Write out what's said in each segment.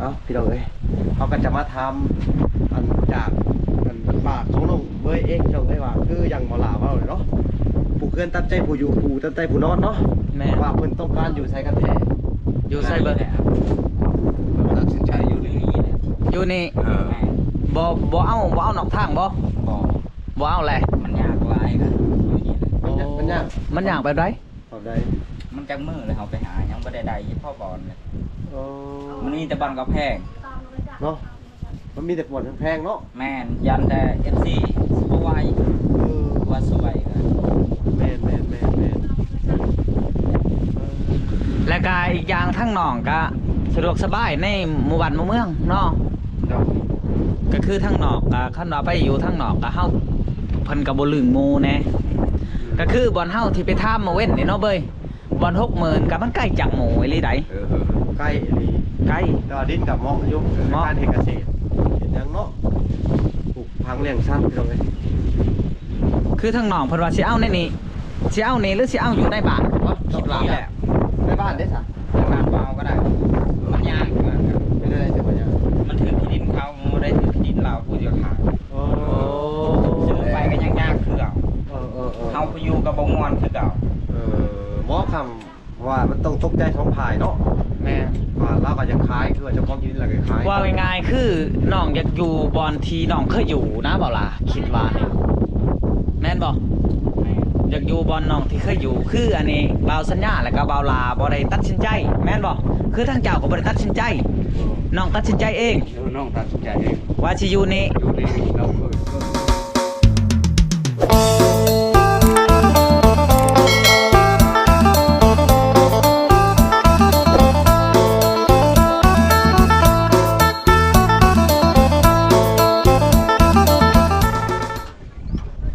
ເນາະ ພີ່ນ້ອງເອີຍ ເຮົາກໍຈະມາຖາມ ອັນ ຈາກ ອັນ ປາກຂອງນ້ອງເບີຍເອງ ພີ່ນ້ອງເອີຍ ວ່າຄືຢ່າງໝໍຫຼ້າເວົ້າເນາະ ຜູ້ເຮືອນຕັດໃຈຜູ້ຢູ່ ຜູ້ຕັດໃຈຜູ້ນອນເນາະ ແມ່ນ ວ່າເພິ່ນຕ້ອງການຢູ່ໃສກັນແທ້ ຢູ່ໃສເບີຍ ຕັດສິນໃຈຢູ່ນີ້ ຢູ່ນີ້ ເອີ ບໍ່ ບໍ່ເອົາ ບໍ່ເອົານອກທາງບໍ່? ບໍ່ ບໍ່ເອົາແຫຼະ ມັນຍາກຫຼາຍ ກໍຢູ່ນີ້ແຫຼະ ໂອ້ ມັນຍາກ ມັນຍາກແບບໃດ? ແບບໃດ? ມັນຈັກມື້ແລ້ວ ເຮົາໄປຫາຍັງບໍ່ໄດ້ໄດ້ ພໍບ່ອນເລີຍ ໂອ້ ມັນມີແຕ່ບ່ອນກະແພງເນາະ ມັນມີແຕ່ບ່ອນແພງໆເນາະ ແມ່ນ ຢ້ານແຕ່ເອັຟຊີຊິບໍ່ໄຫວ ເອີ ວ່າຊິໄຫວ ແມ່ນໆໆໆ ເອີ ແລ້ວກະອີກຢ່າງທາງນ້ອງກະສະດວກສະບາຍໃນໝູ່ບ້ານໝູ່ເມືອງເນາະ ໂດຍ ກະຄືທາງນອກກະ ຄັນວ່າໄປຢູ່ທາງນອກກະ ເຮົາ ເພິ່ນກະບໍ່ລຶ້ງໝູ່ແດ່ ກະຄືບ່ອນເຮົາທີ່ໄປຖາມມື້ເວັນນີ້ເນາະເບີຍ ບ່ອນຫົກໝື່ນກະມັນໄກຈາກໝູ່ອີ່ຫຼີໃດ ເອີ ເອີ ໄກອີ່ຫຼີ ໄກ ແຕ່ວ່າດິນກໍເໝາະຢູ່ ເໝາະ ການເຮັດກະເສດ ເຮັດຫຍັງເນາະ ປູກຜັງລ້ຽງສັດ ພີ່ນ້ອງເອີຍ ຄືທາງນ້ອງເພິ່ນວ່າຊິເອົາໃນນີ້ ຊິເອົານີ້ ຫຼື ຊິເອົາຢູ່ໃນບ້ານ ຄິດວ່າ ໃນບ້ານເດ້ຊະ ໃນບ້ານບໍ່ເອົາກໍໄດ້ ມັນຍາກ ເປັນຈັ່ງໃດຈັ່ງວ່າຍາກ ມັນຖືກທີ່ດິນເຂົາ ບໍ່ໄດ້ຖືກທີ່ດິນລາວ ຜູ້ເຈົ້າຂາຍ ໂອ້ ຊື້ໄປກໍຍັງຍາກຄືເກົ່າ ເອີໆໆ ເຮົາໄປຢູ່ກໍບໍ່ມ່ວນຄືເກົ່າ ເອີ ບໍ່ຄຳ ເພາະວ່າມັນຕ້ອງຕົກໃຈສອງຝ່າຍເນາະ ແມ່ນ ວ່າລາວກໍຢາກຂາຍ ຄືວ່າເຈົ້າຂອງທີ່ດິນລາວກໍຂາຍ ເວົ້າງ່າຍໆ ຄືນ້ອງຢາກຢູ່ບ່ອນທີ່ນ້ອງເຄີຍຢູ່ນະ ເວົ້າລະ ຄິດວ່ານີ້ ແມ່ນບໍ່? ແມ່ນ ຢາກຢູ່ບ່ອນນ້ອງທີ່ເຄີຍຢູ່ ຄືອັນນີ້ບ່າວສັນຍາ ແລ້ວກໍບ່າວລາບໍ່ໄດ້ຕັດສິນໃຈ ແມ່ນບໍ່? ຄືທາງເຈົ້າກໍບໍ່ໄດ້ຕັດສິນໃຈ ນ້ອງຕັດສິນໃຈເອງ ເອີ ນ້ອງຕັດສິນໃຈເອງ ວ່າຊິຢູ່ນີ້ ຢູ່ນີ້ ນ້ອງເຄີຍ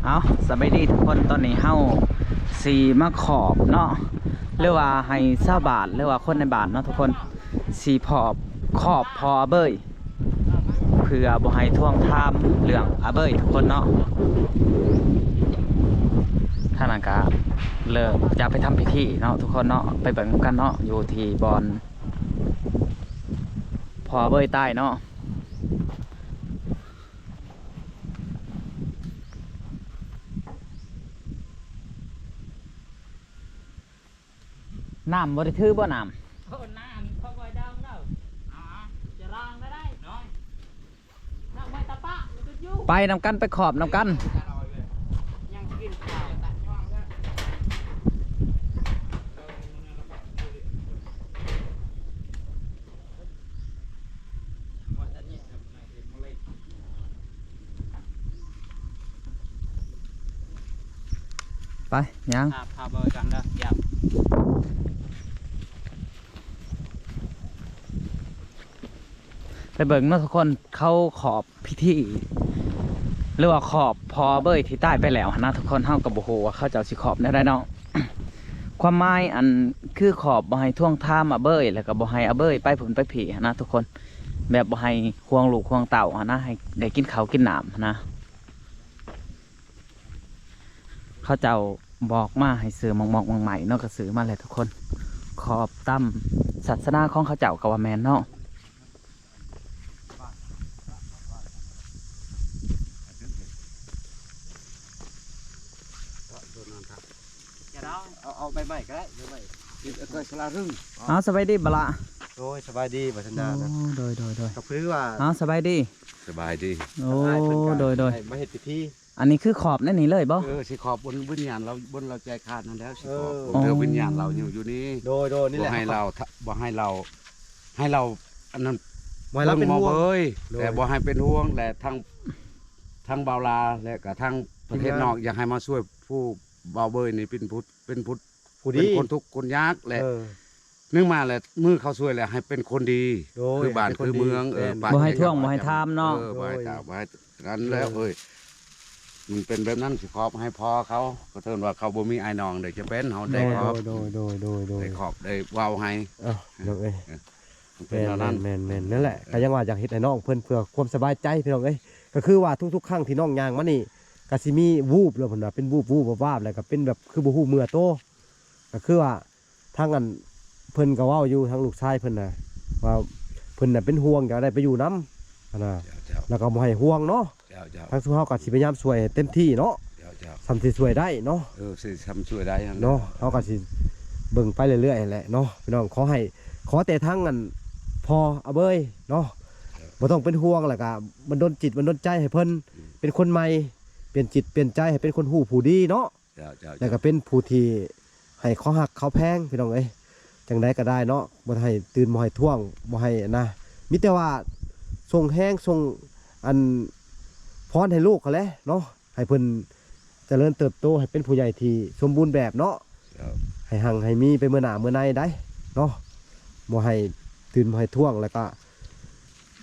ເອົາ ສະບາຍດີທຸກຄົນ ຕອນນີ້ເຮົາຊິມາຂອບເນາະ ຫຼືວ່າໃຫ້ຊາວບ້ານ ຫຼືວ່າຄົນໃນບ້ານເນາະທຸກຄົນ ຊິຂອບ ຂອບພໍ່ອາເບີຍ ເພື່ອບໍ່ໃຫ້ທວງຖາມເລື່ອງອາເບີຍທຸກຄົນເນາະ ທາງນັ້ນກະເລີ່ມຈະໄປທຳພິທີເນາະທຸກຄົນເນາະ ໄປເບິ່ງນຳກັນເນາະ ຢູ່ທີ່ບ່ອນພໍ່ອາເບີຍຕາຍເນາະ. ນ້ຳບໍ່ໄດ້ຖືບໍ່ນ້ຳ? ໂອ້ ນ້ຳເຂົາບໍ່ໃຫ້ດອງເດີ ຈະລອງກໍໄດ້ ນ້ອງໄມ້ຕະປະ ໄປນຳກັນ ໄປຂອບນຳກັນ. ໄປ ຍ່າງ ພາ ພາເບິ່ງກັນເດີ ຢ້ຽມ ໄປເບິ່ງເນາະທຸກຄົນ ເຂົາຂອບພິທີ ຫຼືວ່າຂອບພໍ່ອາເບີຍທີ່ຕາຍໄປແລ້ວຫັ້ນນະທຸກຄົນ ເຮົາກໍບໍ່ຮູ້ວ່າເຂົາເຈົ້າຊິຂອບແນວໃດເນາະ ຄວາມໝາຍ ອັນ ຄືຂອບບໍ່ໃຫ້ທວງຖາມອາເບີຍ ແລ້ວກໍບໍ່ໃຫ້ອາເບີຍໄປພຸ້ນໄປພີ້ຫັ້ນນະທຸກຄົນ ແບບບໍ່ໃຫ້ຫ່ວງລູກຫ່ວງເຕົ້າຫັ້ນນະ ໃຫ້ໄດ້ກິນເຂົ້າກິນນ້ຳຫັ້ນນະ ເຂົາເຈົ້າບອກມາໃຫ້ຊື້ໝາກໝອກໝາກໄມ້ເນາະ ກໍຊື້ມາແລ້ວທຸກຄົນ ຂອບຕາມສາສະໜາຂອງເຂົາເຈົ້າກໍວ່າແມ່ນເນາະ. ເອົາ ເອົາໃບໄມ້ກໍໄດ້ ໃບໄມ້ ເອົາ ສະບາຍດີບັກຫຼ້າ ໂດຍ ສະບາຍດີ ບັດທະນານະ ໂອ້ ໂດຍ ໂດຍ ໂດຍ ກໍຄືວ່າ ເອົາ ສະບາຍດີ ສະບາຍດີ ໂອ້ ອ້າຍເພິ່ນກໍ ໂດຍ ໂດຍ ໃຫ້ມາເຮັດພິທີ ອັນນີ້ຄືຂອບໃນນີ້ເລີຍບໍ່? ເອີ ຊິຂອບບົນວິນຍານລາວ ບົນລາວແຈກຂາດນັ້ນແຫຼະ ຊິຂອບ ເອີ ບົນເຮືອວິນຍານລາວຢູ່ ຢູ່ນີ້ ໂດຍ ໂດຍ ນີ້ແຫຼະ ບໍ່ໃຫ້ລາວ ບໍ່ໃຫ້ລາວ ໃຫ້ລາວ ອັນນັ້ນ ບໍ່ໃຫ້ລາວເປັນຫ່ວງ ເບິ່ງໝໍເບີຍ ໂດຍ ແຕ່ບໍ່ໃຫ້ເປັນຫ່ວງ ແລະ ທັງ ທັງບ່າວລາ ແລະ ກະທັງປະເທດນອກ ຢາກໃຫ້ມາຊ່ວຍຜູ້ບ່າວເບີຍນີ້ ເປັນຜູ້ ເປັນຜູ້ ຜູ້ດີ ເປັນຄົນທຸກຄົນຍາກ ແລະ ເອີ ໜຶ່ງມາແລ້ວ ມື້ເຂົາຊ່ວຍແລ້ວໃຫ້ເປັນຄົນດີ ໂດຍ ຄືບ້ານຄືເມືອງ ເອີ ປະ ບໍ່ໃຫ້ທວງ ບໍ່ໃຫ້ຖາມເນາະ ເອີ ບໍ່ໃຫ້ຖາມ ບໍ່ໃຫ້ນັ້ນແລ້ວ ເອີ ເອີຍ ມັນເປັນແບບນັ້ນ ຊິຂອບໃຫ້ພໍ່ເຂົາ ກໍເຖິງວ່າເຂົາບໍ່ມີອ້າຍນ້ອງ ໄດ້ຈະເປັນເຮົາໄດ້ຂອບ ໂດຍ ໂດຍ ໂດຍ ໂດຍ ໄດ້ຂອບໄດ້ເວົ້າໃຫ້ ເອີ ນ້ອງເອີຍ ເອີ ມັນເປັນແນວນັ້ນ ແມ່ນໆໆ ນັ້ນແຫຼະ ເອີ ກໍຍັງວ່າຢາກເຮັດໃຫ້ນ້ອງເພິ່ນ ເພື່ອຄວາມສະບາຍໃຈ ພີ່ນ້ອງເອີຍ ກໍຄືວ່າທຸກໆຄັ້ງທີ່ນ້ອງຍ່າງມານີ້ ກໍຊິມີວູບ ແລ້ວເພິ່ນວ່າເປັນວູບໆ ວາບໆ ແລ້ວກໍເປັນແບບຄືບໍ່ຮູ້ເນື້ອໂຕ ກໍຄືວ່າ ທາງອັນ ເພິ່ນກໍເວົ້າຢູ່ ທາງລູກຊາຍເພິ່ນນະ ວ່າ ເພິ່ນນະເປັນຫ່ວງ ຢາກໄດ້ໄປຢູ່ນຳຫັ້ນນະ ເຈົ້າໆ ແລ້ວກໍບໍ່ໃຫ້ຫ່ວງເນາະ. ເຈົ້າໆ ທາງຊຸມເຮົາກໍຊິພະຍາຍາມຊ່ວຍໃຫ້ເຕັມທີ່ເນາະ ເຈົ້າໆ ສ່ຳທີ່ຊ່ວຍໄດ້ເນາະ. ເອີ ຊິສ່ຳຊ່ວຍໄດ້ຫັ້ນແຫຼະເນາະ ເຮົາກໍຊິເບິ່ງໄປເລື້ອຍໆຫັ້ນແຫຼະເນາະ ພີ່ນ້ອງ. ຂໍໃຫ້ ຂໍແຕ່ທາງອັນພໍ່ອາເບີຍເນາະ ເຈົ້າ ບໍ່ຕ້ອງເປັນຫ່ວງ ແລ້ວກໍບັນດົນຈິດບັນດົນໃຈໃຫ້ເພິ່ນ ອືມ ເປັນຄົນໃໝ່ ປ່ຽນຈິດປ່ຽນໃຈໃຫ້ເປັນຄົນຮູ້ຜູ້ດີເນາະ. ເຈົ້າໆໆ ແລ້ວກໍເປັນຜູ້ທີ່ໃຫ້ເຂົາຮັກເຂົາແພງ ພີ່ນ້ອງເອີຍ. ຈັ່ງໃດກໍໄດ້ເນາະ ບໍ່ໃຫ້ຕື່ນ ບໍ່ໃຫ້ທ້ວງ ບໍ່ໃຫ້ອັນນະ ມີແຕ່ວ່າສົ່ງແຮງ ສົ່ງອັນພອນໃຫ້ລູກຫັ້ນແຫຼະເນາະ ໃຫ້ເພິ່ນຈະເລີນເຕີບໂຕ ໃຫ້ເປັນຜູ້ໃຫຍ່ທີ່ສົມບູນແບບເນາະ. ເຈົ້າ ໃຫ້ຮັ່ງໃຫ້ມີໄປເມື່ອໜ້າເມື່ອໃນໄດ໋ເນາະ ບໍ່ໃຫ້ຕື່ນ ບໍ່ໃຫ້ທ້ວງ ແລ້ວກໍ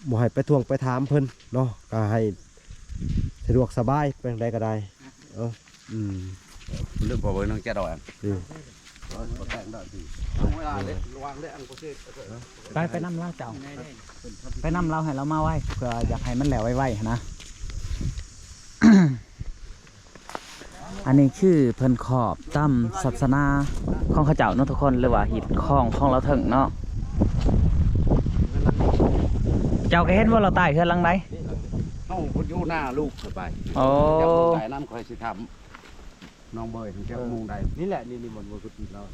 ບໍ່ໃຫ້ໄປທວງໄປຖາມເພິ່ນເນາະ ກໍໃຫ້ສະດວກສະບາຍ ໄປທາງໃດກໍໄດ້. ເອີ ອືມ ເລື່ອງບໍ່ເບິ່ງນາງຈະດອຍ ອືມ ເອີ ບໍ່ແຕ່ງດອຍ ເວລາເລະ ລະວັງເລະ ອັນບໍ່ຊິ ໄປ ໄປນຳລາວເຈົ້າ ໄປນຳລາວ ໃຫ້ລາວມາໄວ ເພື່ອຢາກໃຫ້ມັນແລ້ວໄວໆຫັ້ນນະ. ອັນນີ້ຄືເພິ່ນຂອບຕາມສາສະໜາຂອງເຂົາເຈົ້າເນາະທຸກຄົນ ຫຼືວ່າຮີດຄອງຂອງລາວເທິງເນາະ. ເຈົ້າກໍເຫັນບໍ່ລາວຕາຍເຮືອນຫຼັງໃດ? ເຮົາຢູ່ໜ້າລູກເຂົ້າໄປ. ໂອ້ ເຈົ້າໄປນຳ ຂ້ອຍຊິຖາມນ້ອງເບີຍ ເຈົ້າໂມງໃດ? ນີ້ແຫຼະ ນີ້ ນີ້ມັນບໍ່ຄືທີ່ລາວ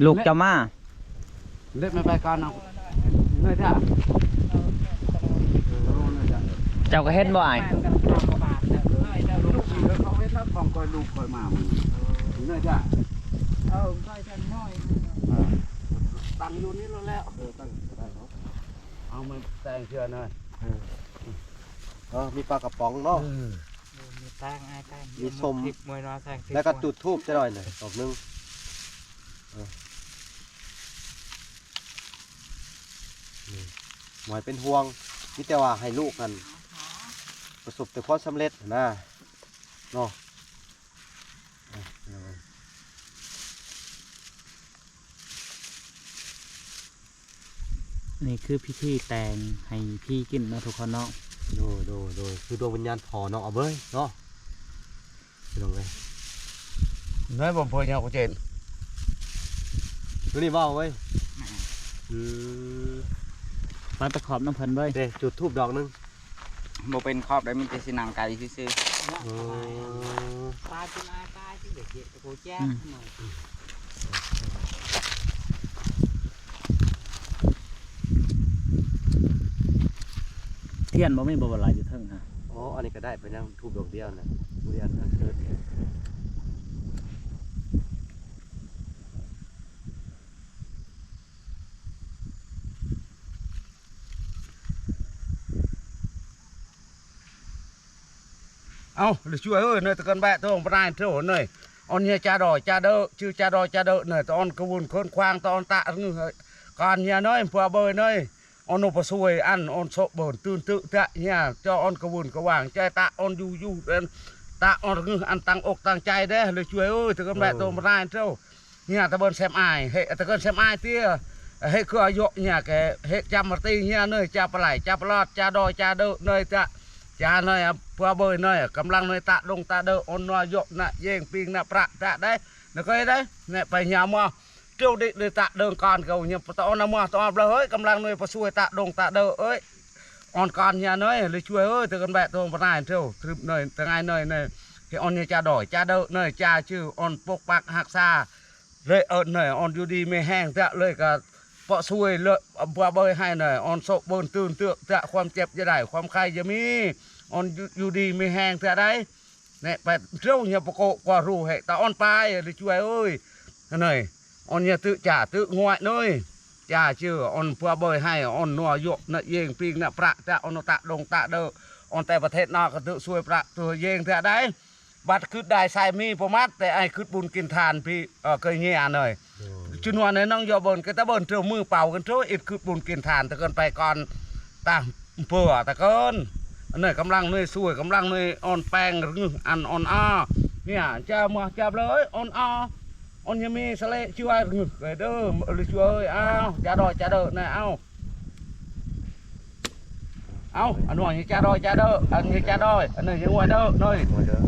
ລູກເຈົ້າມາ. ເລັບມາໄປກ່ອນເນາະ ເນີຍຈ້າ ເຈົ້າກໍເຫັນບໍ່ອ້າຍ? ເຂົາເຫັນແລ້ວຂອງຂ້ອຍ ລູກຂ້ອຍມາມື້ເນີຍຈ້າ. ເອີ ຂ້ອຍຈັນນ້ອຍ ເອີ ຕັ້ງຢູ່ນີ້ແລ້ວ ເອີ ຕັ້ງກໍໄດ້ເນາະ ເອົາມາແຕ່ງເທື່ອໜ້ອຍ. ເອີ ເອີ ມີປາກະປ໋ອງເນາະ ເອີ ມີແຕງ ອ້າຍແຕງ ມີສົ້ມ ມີໝົກທິບ ມວຍນອແຕງທິບ ແລ້ວກໍຈູດທູບຈັກໜ້ອຍໜຶ່ງ ດອກໜຶ່ງ. ເອີ ນີ້ ບໍ່ໃຫ້ເປັນຫ່ວງ ມີແຕ່ວ່າໃຫ້ລູກຫັ້ນປະສົບແຕ່ຄວາມສຳເລັດນະເນາະ. ນີ້ຄືພິທີແຕ່ງໃຫ້ຜີກິນເນາະທຸກຄົນເນາະ. ໂດຍ ໂດຍ ໂດຍ ຄືດວງວິນຍານພໍ່ນ້ອງອາເບີຍເນາະ ພີ່ນ້ອງເອີຍ. ເນີຍບໍ່ເປີດຫຍັງກໍເຈັນ ໂຕນີ້ເວົ້າເວີຍ. ອືມ ໄປ ໄປຂອບນຳເພິ່ນເວີຍ. ເດ້ ຈູດທູບດອກໜຶ່ງ. ບໍ່ເປັນຂອບໄດ້ ມີແຕ່ຊິນັ່ງໄກຊື່ໆ. ເອີ ປາກິນອາກາຍທີ່ເດັກ ໂກແຈກ ອືມ ທຽນບໍ່ມີບໍ່ ບໍ່ຫຼາຍຢູ່ເທິງຫັ້ນ. ອໍ ອັນນີ້ກໍໄດ້ໄປນຳທູບດອກດຽວນະ ບໍ່ໄດ້ອັນເກີນ. ເອົາ ລະຊ່ວຍເອີຍ ເນີຍ ຕະກັນແບະໂຕງປະນາຍໂຕເນີຍ ອອນເຮຍຈາດໍຈາເດີ ຈື່ຈາດໍຈາເດີເນີຍ ຕະອອນກະວຸນເຄີນຄວາງ ຕະອອນຕະງື ການເຮຍເນີຍ ເພື່ອເບີຍເນີຍ ອອນໂນປະຊ່ວຍ ອັນອອນໂຊະເບີນຕື່ນຕຶຕະເຮຍ ຈາອອນກະວຸນກະວາງ ຈາຕະອອນຢູ່ຢູ່ ຕະອອນງື ອັນຕັ້ງອົກຕັ້ງໃຈເດ້ ລະຊ່ວຍເອີຍ ຕະກັນແບະໂຕງປະນາຍໂຕ. ເຮຍຕະເບີນແຊມອາຍ ເຮຍຕະເກີນແຊມອາຍເຕີຍ ເຮຍຄືອາຍຸເຮຍແກ່ ເຮຍຈຳມາຕີເຮຍເນີຍ ຈາປະໄຫຼ ຈາປະຫຼອດ ຈາດໍຈາເດີເນີຍ ຈາ ຈາເນີຍ ເພື່ອເບີຍເນີຍ ກຳລັງເນີຍ ຕະດົງຕະເດີ ອອນນົວຍົນະເຢງປີງນະປະຕະໄດ໋ ນະເຄີຍໄດ໋ ແນະໄປເຮຍມາ ເຈົ້າດິເດຕະເດີງການເຂົາເນຍ ຕະອອນນະມາ ຕະອອນເບລອເອີຍ ກຳລັງເນີຍ ປະຊ່ວຍຕະດົງຕະເດີເອີຍ ອອນການເຮຍເນີຍ ລະຊ່ວຍເອີຍ ຕະກັນແບະໂຕງປະນາຍເຈົ້າ ທຣິບເນີຍ ຕະໄງເນີຍ ເນີຍ ເຮຍອອນເນຍ ຈາດໍຈາເດີເນີຍ ຈາຊື່ ອອນປົກປັກຮັກສາ ເລີຍເອີເນີຍ ອອນຢູ່ດີມີແຮງເຕະ ເລີຍກະເປາະຊ່ວຍເລີຍ ອຳເພືອເບີຍໃຫ້ເນີຍ ອອນໂຊະເບີນຕື່ນເຕະ ຄວາມເຈັບຢ່າໄດ້ ຄວາມໄຂ້ຢ່າມີ ອອນຢູ່ ຢູ່ດີມີແຮງເຕະໄດ໋ ແນະ ໄປເຈົ້າເນຍ ປະໂກະກວ່າຮູ້ໃຫ້ຕາອອນປາຍ ລະຊ່ວຍເອີຍ ເນີຍ ອອນເນຍ ຕື້ຈາ ຕື້ງວຍເນີຍ ຈາຊື່ ອອນເພືອເບີຍໃຫ້ ອອນນົວຍົນະເຢງປີງນະປະຕະ ອອນຕະດົງຕະເດີ ອອນແຕ່ປະເທດນອກກະຕື້ຊ່ວຍປະຕູເຢງເທະໄດ໋ ບັດຄຶດໄດ້ໃສ່ມີປະມາດ ແຕ່ໄອ້ຄຶດບຸນກິນທານພີ ເອີ ເຄີຍເງຍເນີຍ ໂດຍ ຈຸນວນໃນນ້ອງຢໍເບິ່ນ ກະຕະເບິ່ນເທີມືເປົ່າກັນໂທ ອິດຄຶດບຸນກິນທານ ຕະເກີນໄປກ່ອນ ຕາເພື່ອຕະເກີນ ເນີຍກຳລັງເນີຍຊ່ວຍ ກຳລັງເນີຍອ່ອນແປງ ອື ອັນອ່ອນອາ ເນຍ ຈາມາຈັບເລີຍ ອ່ອນອາ ອ່ອນຍັງມີສະເລະຊ່ວຍ ເດີ ລະຊ່ວຍ ເອົາ ຈາດອຍ ຈາເດີ ນະ ເອົາ. ເອົ້າ ອັນວ່າ ຈາດອຍ ຈາດເດີ ອັນນີ້ ຈາດອຍ ອັນນີ້ ຍັງວ່າເດີ ເດີ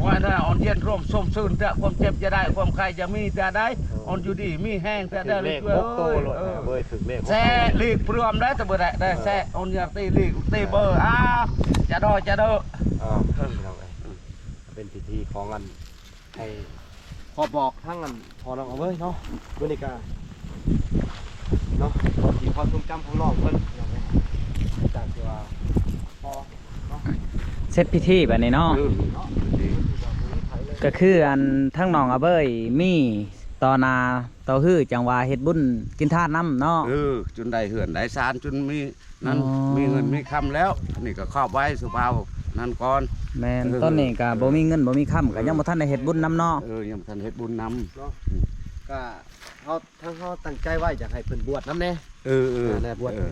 ວ່າເດີ ອອນເຢັນ ຮ່ວມຊົມຊື່ນເທື່ອ ຄວາມເຈັບຢ່າໄດ້ ຄວາມໄຂ້ຢ່າມີເທື່ອໃດ ອອນຢູ່ດີມີແຮງເທື່ອໃດ ເລີກຫົກໂຕໂລດ ເອີ ເວີຍ ຖືກເລກຫົກໂຕ ແຊະ ເລີກພວມໄດ້ ແຕ່ບໍ່ໄດ້ ແຊະ ອອນຢາກຕີເລກ ຕີເບີ ອ່າ ຈາດອຍ ຈາດເດີ ອ່າ ເປັນພິທີຂອງອັນ ໃຫ້ຂໍບອກທາງອັນພໍ່ນ້ອງເອົາເວີຍເນາະ ມື້ນີ້ກະເນາະ ທີ່ຄວາມຊົງຈຳຂອງນ້ອງເພິ່ນ ຈາກທີ່ວ່າພໍ່ເນາະ ເສັດພິທີບາດນີ້ເນາະ ເອີ ກະຄືອັນທາງນ້ອງເອົາເວີຍມີຕໍ່ໜ້າຕໍ່ຮື ຈັ່ງວ່າເຮັດບຸນກິນທານນຳເນາະ ເອີ ຈົນໄດ້ເຮືອນໄດ້ຊານ ຈົນມີ ນັ້ນ ອໍ ມີເງິນມີຄຳແລ້ວ ອັນນີ້ກໍຄອບໄວ້ສູ່ບ່າວນັ້ນກ່ອນ ແມ່ນ ເອີ ຕອນນີ້ກໍ ເອີ ບໍ່ມີເງິນບໍ່ມີຄຳ ກໍຍັງບໍ່ທັນໄດ້ເຮັດບຸນນຳເນາະ ເອີ ຍັງບໍ່ທັນເຮັດບຸນນຳເນາະ ອືມ ກໍເຮົາ ທາງເຮົາຕັ້ງໃຈໄວ້ຢາກໃຫ້ເພິ່ນບວດນຳແດ່ ເອີ ເອີ ອ່າ ແດ່ບວດ ເອີ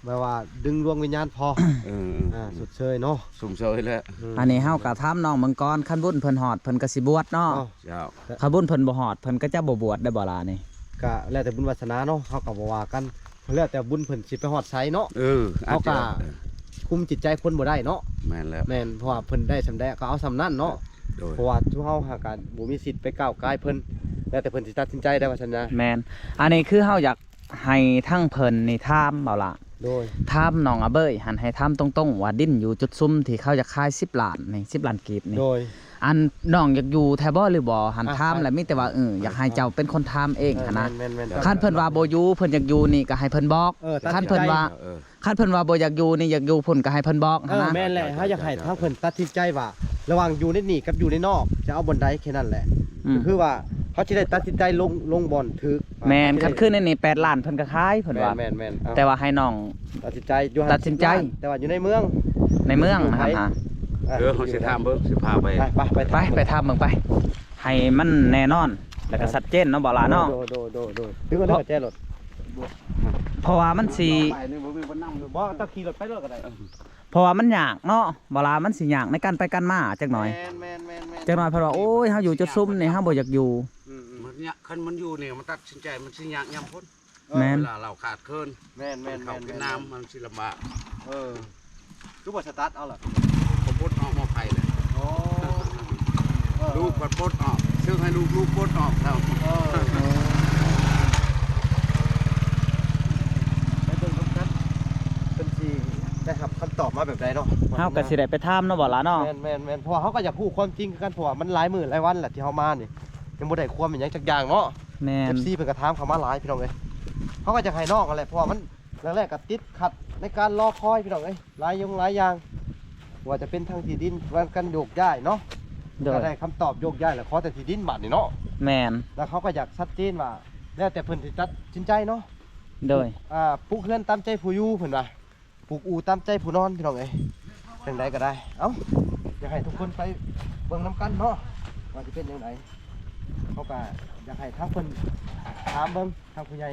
ແບບວ່າດຶງດວງວິນຍານພໍ່ ເອີ ເອີ ອ່າ ຊົດເຊີຍເນາະ ຊົມເຊີຍແລ້ວ ເອີ ອັນນີ້ເຮົາກໍຖາມນ້ອງເບິ່ງກ່ອນ ຄັນບຸນເພິ່ນຮອດ ເພິ່ນກໍຊິບວດເນາະ ເຈົ້າ ຄັນບຸນເພິ່ນບໍ່ຮອດ ເພິ່ນກໍຈະບໍ່ບວດໄດ້ບໍ່ລະນີ້ ກະແລ້ວແຕ່ບຸນວາສະໜາເນາະ ເຮົາກໍບໍ່ວ່າກັນ ແລ້ວແຕ່ບຸນເພິ່ນຊິໄປຮອດໃສເນາະ ເອີ ເຮົາກໍ ອາດຈະ ຄຸມຈິດໃຈຄົນບໍ່ໄດ້ເນາະ ແມ່ນແລ້ວ ແມ່ນ ເພາະວ່າເພິ່ນໄດ້ສ່ຳໃດກໍເອົາສ່ຳນັ້ນເນາະ ໂດຍ ເພາະວ່າຊຸມເຮົາຫາກະບໍ່ມີສິດໄປກ້າວກ່າຍເພິ່ນ ແລ້ວແຕ່ເພິ່ນຊິຕັດສິນໃຈໄດ້ວ່າຊັ້ນນະ ແມ່ນ ອັນນີ້ຄືເຮົາຢາກ ໃຫ້ທາງເພິ່ນນີ້ຖາມເອົາລະ ໂດຍ ຖາມນ້ອງອາເບີຍຫັ້ນ ໃຫ້ຖາມຕົງໆວ່າດິນຢູ່ຈຸດຊຸມທີ່ເຂົາຢາກຂາຍສິບລ້ານນີ້ ສິບລ້ານກີບນີ້ ໂດຍ ອັນນ້ອງຢາກຢູ່ແທ້ບໍ່ ຫຼືບໍ່? ຫັ້ນ ອ່ະ ຖາມແລ້ວມີແຕ່ວ່າ ເອີ ຢາກໃຫ້ເຈົ້າເປັນຄົນຖາມເອງຫັ້ນນະ ເອີ ແມ່ນໆໆ ຄັນເພິ່ນວ່າບໍ່ຢູ່ ເພິ່ນຢາກຢູ່ນີ້ກໍໃຫ້ເພິ່ນບອກ ເອີ ຕັດສິນໃຈ ຄັນເພິ່ນວ່າ ເອີ ຄັນເພິ່ນວ່າບໍ່ຢາກຢູ່ນີ້ ຢາກຢູ່ພຸ້ນກໍໃຫ້ເພິ່ນບອກ ເອີ ຫັ້ນນະ ແມ່ນແຫຼະ ເຮົາຢາກໃຫ້ທາງເພິ່ນຕັດສິນໃຈວ່າ ລະຫວ່າງຢູ່ໃນນີ້ກັບຢູ່ໃນນອກ ຈະເອົາບ່ອນໃດ ແຄ່ນັ້ນແຫຼະ ອືມ ກໍຄືວ່າເຮົາຊິໄດ້ຕັດສິນໃຈລົງ ລົງບ່ອນຖືກ ແມ່ນ ຄັນຄືໃນນີ້ແປດລ້ານເພິ່ນກໍຂາຍ ເພິ່ນວ່າ ແມ່ນໆໆ ເອົາ ແຕ່ວ່າໃຫ້ນ້ອງຕັດສິນໃຈ ຢູ່ຫັ້ນ ຕັດສິນໃຈ ສິບລ້ານ ແຕ່ວ່າຢູ່ໃນເມືອງ ໃນເມືອງຫັ້ນນະ ເອີ ເຮົາຊິຖາມເບິ່ງ ຊິພາໄປ ໄປ ໄປ ໄປ ໄປຖາມເບິ່ງໄປ ໃຫ້ມັນແນ່ນອນ ແລ້ວກໍຊັດເຈນເນາະ ບໍ່ຫຼ້າເນາະ ໂດຍ ໂດຍ ໂດຍ ໂດຍ ຖືວ່າໄດ້ແຈລົດ ເພາະວ່າມັນຊິ ບໍ່ ຕ້ອງຂີ່ລົດໄປໂລດກໍໄດ້ ເພາະວ່າມັນຍາກເນາະ ບໍ່ລະ ມັນຊິຍາກໃນການໄປການມາຈັກໜ້ອຍ ແມ່ນໆໆໆ ຈັກໜ້ອຍເພິ່ນວ່າ ໂອ້ຍ ເຮົາຢູ່ຈຸດຊຸມນີ້ ເຮົາບໍ່ຢາກຢູ່ ອືມໆ ມັນຍາກ ຄັນມັນຢູ່ນີ້ ມັນຕັດສິນໃຈ ມັນຊິຍາກຍາມຝົນ ເອີ ແມ່ນ ເວລາເຮົາຂາດເຂີນ ແມ່ນໆໆໆ ເຂົ້າກິນນ້ຳ ມັນຊິລຳບາກ ເອີ ຄືບໍ່ສະຕາດເອົາລະ ກໍປົດອອກໝໍ້ໄຟແຫຼະ ໂອ້ ເອີ ລູກກໍປົດອອກ ເຊິ່ງໃຫ້ລູກ ລູກປົດອອກແລ້ວ ເອີ ໄປເບິ່ງນຳກັນ ເພິ່ນຊິໄດ້ຮັບຄຳຕອບມາແບບໃດເນາະ ເຮົາກໍຊິໄດ້ໄປຖາມເນາະ ບໍ່ລະເນາະ ແມ່ນໆໆ ເພາະວ່າເຮົາກໍຢາກຮູ້ຄວາມຈິງຄືກັນ ເພາະວ່າມັນຫຼາຍມື້ຫຼາຍວັນແລ້ວທີ່ເຮົາມານີ້ ຍັງບໍ່ໄດ້ຄວາມອີ່ຫຍັງຈັກຢ່າງເນາະ ແມ່ນ ເອັຟຊີ ເພິ່ນກໍຖາມເຂົ້າມາຫຼາຍ ພີ່ນ້ອງເອີຍ ເຮົາກໍຢາກໃຫ້ນ້ອງຫັ້ນແຫຼະ ເພາະວ່າມັນ ແລກໆກໍຕິດຂັດໃນການລໍຄອຍ ພີ່ນ້ອງເອີຍ ຫຼາຍຢ່າງຫຼາຍຢ່າງ ບໍ່ວ່າຈະເປັນທາງທີ່ດິນ ການໂຍກຍ້າຍເນາະ ໂດຍ ກໍໄດ້ຄຳຕອບໂຍກຍ້າຍ ແລ້ວຂໍແຕ່ທີ່ດິນບາດນີ້ເນາະ ແມ່ນ ແລ້ວເຂົາກໍຢາກຊັດເຈນວ່າ ແລ້ວແຕ່ເພິ່ນຊິຕັດສິນໃຈເນາະ ໂດຍ ອ່າ ປູກເຮືອນຕາມໃຈຜູ້ຢູ່ ເພິ່ນວ່າ ປູກອູ່ຕາມໃຈຜູ້ນອນ ພີ່ນ້ອງເອີຍ ຈັ່ງໃດກໍໄດ້ ເອົ້າ ຢາກໃຫ້ທຸກຄົນໄປເບິ່ງນຳກັນເນາະ ວ່າຊິເປັນຈັ່ງໃດ ເຮົາກໍຢາກໃຫ້ທາງເພິ່ນຖາມເບິ່ງ ທາງຜູ້ໃຫຍ່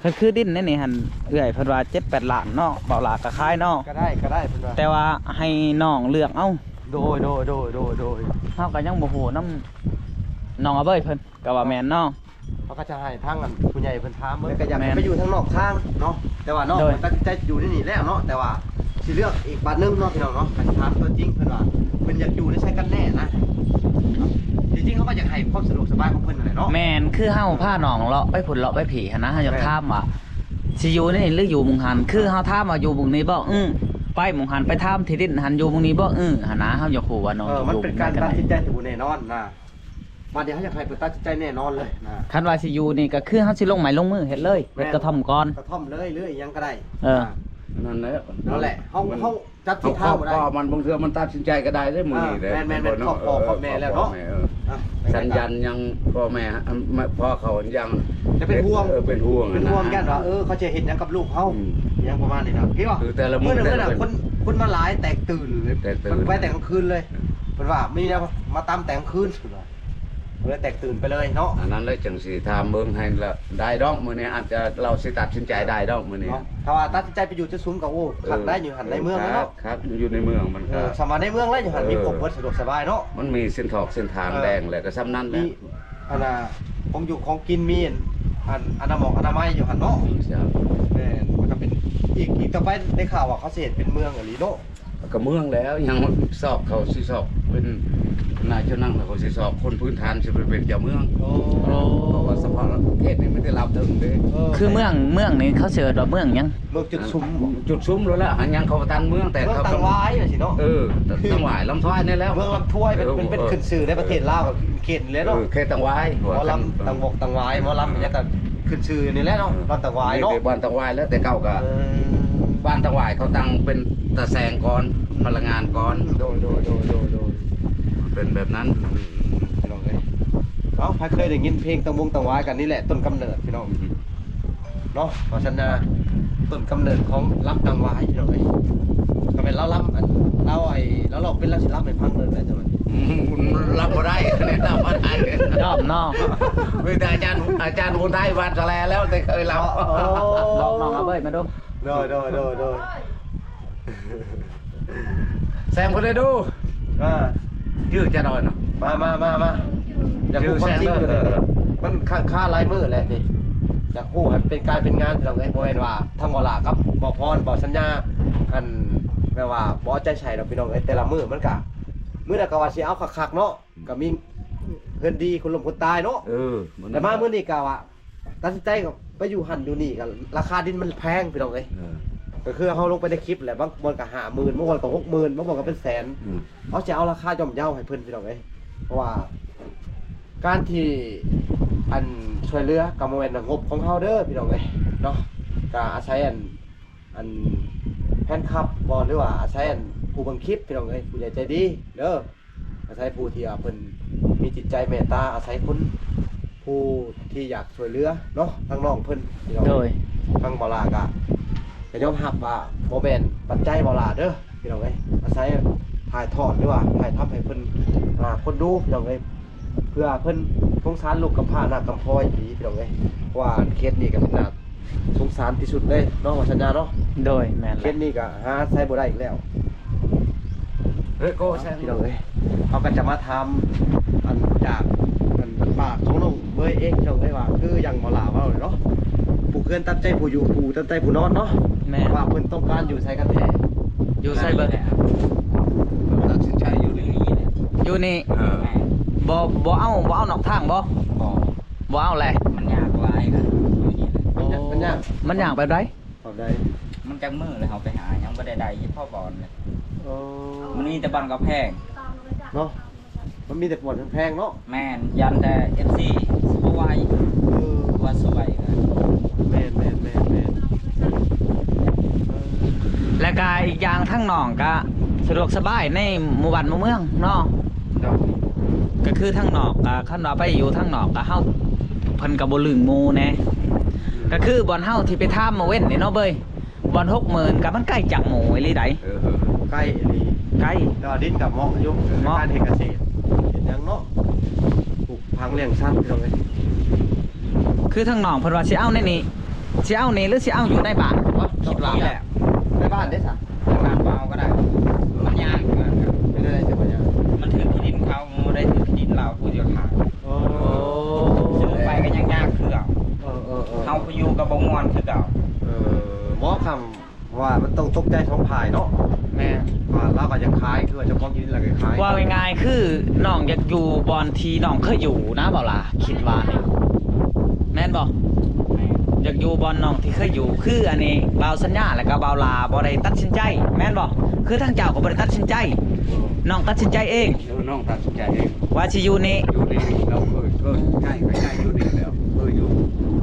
ກໍຄືດິນໃນນີ້ຫັ້ນ ເອື້ອຍເພິ່ນວ່າເຈັດແປດລ້ານເນາະ ເບົາຫຼ້າກໍຂາຍເນາະ ກໍໄດ້ ກໍໄດ້ເພິ່ນວ່າ ແຕ່ວ່າໃຫ້ນ້ອງເລືອກເອົາ ໂດຍ ໂດຍ ໂດຍ ໂດຍ ໂດຍ ເຮົາກໍຍັງບໍ່ຮູ້ນຳນ້ອງອາເບີຍເພິ່ນ ກໍວ່າແມ່ນເນາະ ເຮົາກໍຈະໃຫ້ທາງອັນຜູ້ໃຫຍ່ເພິ່ນຖາມເບິ່ງ ແມ່ນ ກໍຢາກໃຫ້ໄປຢູ່ທາງນອກທາງເນາະ ແຕ່ວ່ານ້ອງ ໂດຍ ເພິ່ນຕັດສິນໃຈຢູ່ໃນນີ້ແລ້ວເນາະ ແຕ່ວ່າ ຊິເລືອກອີກບາດໜຶ່ງເນາະ ພີ່ນ້ອງເນາະ ກໍຊິຖາມຕົວຈິງເພິ່ນວ່າ ເພິ່ນຢາກຢູ່ໃນໃສກັນແນ່ນະ ທີ່ຈິງເຮົາກໍຢາກໃຫ້ຄວາມສະດວກສະບາຍຂອງເພິ່ນຫັ້ນແຫຼະເນາະ ແມ່ນ ຄືເຮົາພານ້ອງເລາະໄປພຸ້ນເລາະໄປພີ້ຫັ້ນນະ ເຮົາຢາກ ແມ່ນ ຖາມວ່າ ຊິຢູ່ໃນນີ້ ຫຼືຢູ່ໝ່ອງຫັ້ນ ຄືເຮົາຖາມວ່າຢູ່ໝ່ອງນີ້ບໍ່ ອື ໄປໝ່ອງຫັ້ນ ໄປຖາມທີ່ດິນຫັ້ນ ຢູ່ໝ່ອງນີ້ບໍ່ ອື ຫັ້ນນະ ເຮົາຢາກຮູ້ວ່ານ້ອງ ເອີ ຈະຢູ່ ມັນເປັນການຕັດສິນໃຈທີ່ບໍ່ແນ່ນອນນະ ບາດນີ້ເຮົາຢາກໃຫ້ເພິ່ນຕັດສິນໃຈແນ່ນອນເລີຍນະ ຄັນວ່າຊິຢູ່ນີ້ກໍຄືເຮົາຊິລົງໄມ້ລົງມືເຮັດເລີຍ ແມ່ນ ເຮັດກະທ່ອມກ່ອນ ກະທ່ອມເລີຍ ຫຼືອີ່ຫຍັງກໍໄດ້ ເອີ ອ່າ ນັ້ນແຫຼະ ນັ້ນແຫຼະ ເຮົາ ເຮົາ ເຮົາຈັບທິດທາງບໍ່ໄດ້ ຄອບພໍ່ມັນ ບາງເທື່ອມັນຕັດສິນໃຈກໍໄດ້ເດ້ມື້ນີ້ເດີ ແມ່ນໆໆ ຄອບພໍ່ຄອບແມ່ແລ້ວເນາະ ເອີ ສັນຍັນຍັງພໍ່ແມ່ ພໍ່ເຂົາຍັງຈະເປັນຫ່ວງ ເອີ ເປັນຫ່ວງ ເປັນຫ່ວງ ຢ້ານວ່າ ເອີ ເຂົາຈະເຮັດຫຍັງກັບລູກເຮົາ ຫຍັງປະມານນີ້ນະ ຄືວ່າ ຄືແຕ່ລະມື້ ມື້ໜຶ່ງ ແຕ່ລະ ຄົນ ຄົນມາຫຼາຍແຕກຕື່ນ ແຕກຕື່ນ ເພິ່ນໄປແຕ່ກາງຄືນເລີຍ ເພິ່ນວ່າມີແນວມາຕາມແຕ່ກາງຄືນ ເພິ່ນວ່າ ເລີຍແຕກຕື່ນໄປເລີຍເນາະ ອັນນັ້ນແຫຼະ ຈັ່ງຊິຖາມເບິ່ງໃຫ້ລະ ໄດ້ດອກ ມື້ນີ້ອາດຈະ ລາວຊິຕັດສິນໃຈໄດ້ດອກມື້ນີ້ ເນາະ ຖ້າວ່າຕັດສິນໃຈໄປຢູ່ຈຸດຊຸມກໍ ໂອ້ ຄັກໄດ້ຢູ່ຫັ້ນໃນເມືອງເນາະ ຄັກ ຢູ່ໃນເມືອງມັນ ເອີ ຄັກ ສຳວ່າໃນເມືອງແລ້ວ ຢູ່ຫັ້ນ ເອີ ມີຄົບເບິດ ສະດວກສະບາຍເນາະ ມັນມີເສັ້ນຖອກເສັ້ນທາງ ເອີ ແດງ ແລ້ວກໍສ່ຳນັ້ນແຫຼະ ມີ ອັນນ່າ ຂອງຢູ່ຂອງກິນ ມີອັນ ອັນ ອະນາໝອກອະນາໄມຢູ່ຫັ້ນເນາະ ເຈົ້າ ແມ່ນ ມັນກໍເປັນ ອີກ ອີກຕໍ່ໄປໄດ້ຂ່າວວ່າເຂົາຊິເຮັດເປັນເມືອງອີ່ຫຼີເນາະ. ກໍເມືອງແລ້ວ ຍັງຊອກ ເຂົາຊິຊອກເປັນນາຍເຈົ້ານາງ ແລ້ວເຂົາຊິຊອກຄົນພື້ນຖານ ຊິໄປເປັນເຈົ້າເມືອງ. ໂອ້ ເພາະວ່າສະເພາະເຂດນີ້ມີແຕ່ລາວເທິງເດ້. ເອີ ຄືເມືອງ ເມືອງນີ້ເຂົາຊິເອີ້ນວ່າເມືອງຫຍັງ? ເມືອງຈຸດສຸມບໍ? ຈຸດສຸມໂລດແຫຼະ ຫາຍັງເຂົາບໍ່ທັນເມືອງ ແຕ່ເຂົາ ເມືອງຕັງຫວາຍຈັ່ງຊີ້ເນາະ. ເອີ ຕັງຫວາຍ ລຳທວາຍນີ້ແຫຼະ ເມືອງລຳທວາຍ ເປັນ ເປັນ ເປັນຂຶ້ນຊື່ໃນປະເທດລາວ ເຂດນີ້ແຫຼະເນາະ. ເອີ ເຂດຕັງຫວາຍ ໝໍລຳ ຕັງວົງຕັງຫວາຍ ໝໍລຳຫຍັງກໍຂຶ້ນຊື່ນີ້ແຫຼະເນາະ ລຳຕັງຫວາຍເນາະ. ມີແຕ່ບ້ານຕັງຫວາຍແລ້ວ ແຕ່ເກົ່າກໍ ເອີ ບ້ານຕັງຫວາຍເຂົາຕັ້ງເປັນຕາແສງກ່ອນ ພະລັງງານກ່ອນ. ໂດຍ ໂດຍ ໂດຍ ໂດຍ ໂດຍ ເປັນແບບນັ້ນ ອືມ ພີ່ນ້ອງເອີຍ. ເອົ້າ ໃຜເຄີຍໄດ້ຍິນເພງຕັງວົງຕັງຫວາຍ ກໍນີ້ແຫຼະຕົ້ນກຳເນີດ ພີ່ນ້ອງ ເນາະ ວ່າຊັ້ນນະ ຕົ້ນກຳເນີດຂອງລຳຕັງຫວາຍ ພີ່ນ້ອງເອີຍ. ກໍແມ່ນລາວລຳ ອັນ ລາວ ໄອ້ ລາວຮ້ອງເປັນ ລາວຊິລຳໃຫ້ຟັງເລີຍ ອືມ ລຳບໍ່ໄດ້ ລຳບໍ່ໄດ້ ຍອມເນາະ. ມີແຕ່ອາຈານ ອາຈານບຸນໄທ ວານສະແລແລ້ວ ແຕ່ເຄີຍລຳ. ໂອ້ ບອກນ້ອງອາເບີດມາດູ. ໂດຍ ໂດຍ ໂດຍ ໂດຍ ແຊມເພິ່ນໄດ້ດູ ອ່າ ຈື່ຈະໜ້ອຍເນາະ. ມາ ມາ ມາ ມາ ຢາກຮູ້ຄວາມຈິງຢູ່ນີ້ ເອີ ມັນຄ້າງຄາຫຼາຍມື້ແລ້ວນີ້ ຢາກຮູ້ໃຫ້ເປັນການເປັນງານ ພີ່ນ້ອງເອີຍ. ບໍ່ແມ່ນວ່າທັງບໍ່ຫຼ້າກັບບໍ່ພອນ ບໍ່ສັນຍາ ອັນ ແບບວ່າບໍ່ເອົາໃຈໃສ່ດອກ ພີ່ນ້ອງເອີຍ. ແຕ່ລະມື້ມັນກະ ມື້ນັ້ນກະວ່າຊິເອົາຄັກໆເນາະ ກະມີເຮືອນດີຄົນລົ້ມຄົນຕາຍເນາະ. ເອີ ແຕ່ມາມື້ນີ້ກະວ່າ ຕັດສິນໃຈກໍໄປຢູ່ຫັ້ນຢູ່ນີ້ ກໍລາຄາດິນມັນແພງ ພີ່ນ້ອງເອີຍ. ເອີ ກໍຄືເຮົາລົງໄປໃນຄລິບແຫຼະ ບາງບ່ອນກໍຫ້າໝື່ນ ບາງບ່ອນກໍຫົກໝື່ນ ບາງບ່ອນກໍເປັນແສນ. ອືມ ເຮົາຊິເອົາລາຄາຍ່ອມເຍົາໃຫ້ເພິ່ນ ພີ່ນ້ອງເອີຍ. ເພາະວ່າການທີ່ ອັນ ຊ່ວຍເຫຼືອກໍບໍ່ແມ່ນງົບຂອງເຮົາເດີ ພີ່ນ້ອງເອີຍເນາະ. ກໍອາໄສ ອັນ ອັນ ແຟນຄລັບບໍ ຫຼືວ່າອາໄສ ອັນ ຜູ້ເບິ່ງຄລິບ ພີ່ນ້ອງເອີຍ ຜູ້ໃຫຍ່ໃຈດີເດີ. ອາໄສຜູ້ທີ່ວ່າເພິ່ນມີຈິດໃຈເມດຕາ ອາໄສຄົນຜູ້ທີ່ຢາກຊ່ວຍເຫຼືອເນາະ ທາງນ້ອງເພິ່ນ ພີ່ນ້ອງ. ໂດຍ ທາງບໍ່ຫຼ້າກະ ກະຍອມຮັບວ່າບໍ່ແມ່ນປັດໄຈບໍ່ຫຼ້າເດີ ພີ່ນ້ອງເອີຍ. ອາໄສຖ່າຍທອດ ຫຼືວ່າຖ່າຍທຳໃຫ້ເພິ່ນ ອ່າ ຄົນດູ ພີ່ນ້ອງເອີຍ ເພື່ອເພິ່ນສົງສານລູກກຳພ້ານາກກຳພ້ອຍອີ່ຫຼີ ພີ່ນ້ອງເອີຍ. ເພາະວ່າເຂດນີ້ກະເປັນໜ້າ ສົງສານທີ່ສຸດເລີຍເນາະ ວ່າສັນຍາເນາະ. ໂດຍ ແມ່ນແຫຼະ ເຂດນີ້ກໍຫາໃຊ້ບໍ່ໄດ້ອີກແລ້ວ. ເອີ ກໍແຊງ ພີ່ນ້ອງເອີຍ ເຮົາກໍຈະມາຖາມ ອັນ ຈາກ ອັນ ປາກຂອງນ້ອງເບີຍເອງ ພີ່ນ້ອງເອີຍ ວ່າຄືຢ່າງໝໍຫຼ້າເວົ້າເນາະ ຜູ້ເຮືອນຕັດໃຈຜູ້ຢູ່ ຜູ້ຕັດໃຈຜູ້ນອນເນາະ. ແມ່ນ ວ່າເພິ່ນຕ້ອງການຢູ່ໃສກັນແທ້ ຢູ່ໃສເບີຍ? ຕັດສິນໃຈຢູ່ນີ້ ຢູ່ນີ້. ເອີ ບໍ່ ບໍ່ເອົາ ບໍ່ເອົານອກທາງບໍ? ບໍ່ ບໍ່ເອົາແຫຼະ ມັນຍາກຫຼາຍນະ ຢູ່ນີ້ນະ. ໂອ້ ມັນຍາກ ມັນຍາກແບບໃດ? ແບບໃດ? ມັນຈັກມື້ແລ້ວເຮົາໄປຫາ ຍັງບໍ່ໄດ້ໄດ້ເພາະບ່ອນເລີຍ. ໂອ້ ມັນມີແຕ່ບ່ອນກະແພງເນາະ ມັນມີແຕ່ບ່ອນແພງໆເນາະ. ແມ່ນ ຢ້ານແຕ່ເອັຟຊີຊິບໍ່ໄຫວ. ເອີ ວ່າສວຍ. ແມ່ນໆໆໆ ແລ້ວກະອີກຢ່າງທາງນ້ອງກະສະດວກສະບາຍໃນໝູ່ບ້ານໝູ່ເມືອງເນາະ. ໂດຍ ກະຄືທາງນອກ ກະຄັນວ່າໄປຢູ່ທາງນອກ ກະເຮົາ ເພິ່ນກະບໍ່ລຶ້ງໝູ່ແດ່. ກະຄືບ່ອນເຮົາທີ່ໄປຖາມມື້ເວັນນີ້ເນາະເບີຍ ບ່ອນຫົກໝື່ນກະມັນໄກຈາກໝູ່ອີ່ຫຼີໃດ. ເອີ ເອີ ເອີ ໄກອີ່ຫຼີ ໄກ ແຕ່ວ່າດິນກະເໝາະຢູ່ ເໝາະ ການເຮັດກະເສດ ເຮັດຫຍັງເນາະ ປູກຜັງລ້ຽງສັດ ພີ່ນ້ອງເອີຍ. ຄືທາງນ້ອງເພິ່ນວ່າຊິເອົາໃນນີ້ ຊິເອົານີ້ ຫຼືຊິເອົາຢູ່ໃນບ້ານ? ຄິດວ່າ ໃນບ້ານເດ້ຊະ? ໃນບ້ານບໍ່ເອົາກໍໄດ້ ມັນຍາກ. ເປັນຈັ່ງໃດຈັ່ງວ່າຍາກ? ມັນຖືກທີ່ດິນເຂົາ ບໍ່ໄດ້ຖືກທີ່ດິນລາວຜູ້ດຽວຂາຍ. ໂອ້ ຊື້ໄປກໍຍັງຍາກຄືເກົ່າ. ເອີ ເອີ ເອີ ເຮົາຢູ່ກໍບໍ່ມ່ວນຄືເກົ່າ. ເອີ ບໍ່ ຄຳວ່າມັນຕ້ອງຕົກໃຈສອງຝ່າຍເນາະ. ແມ່ນ ວ່າລາວກໍຢາກຂາຍ ຄືວ່າເຈົ້າຂອງທີ່ດິນລາວກໍຂາຍ. ເວົ້າງ່າຍໆ ຄືນ້ອງຢາກຢູ່ບ່ອນທີ່ນ້ອງເຄີຍຢູ່ນະ ເວົ້າລະ ຄິດວ່ານີ້ ແມ່ນບໍ່? ແມ່ນ ຢາກຢູ່ບ່ອນນ້ອງທີ່ເຄີຍຢູ່ ຄືອັນນີ້ບ່າວສັນຍາ ແລ້ວກໍບ່າວຫຼ້າບໍ່ໄດ້ຕັດສິນໃຈ ແມ່ນບໍ່? ຄືທາງເຈົ້າກໍບໍ່ໄດ້ຕັດສິນໃຈ ນ້ອງຕັດສິນໃຈເອງ. ເອີ ນ້ອງຕັດສິນໃຈເອງ ວ່າຊິຢູ່ນີ້ ຢູ່ນີ້ ລາວເຄີຍ ເຄີຍຍ້າຍ ໄປຍ້າຍຢູ່ນີ້ແລ້ວ ເຄີຍຢູ່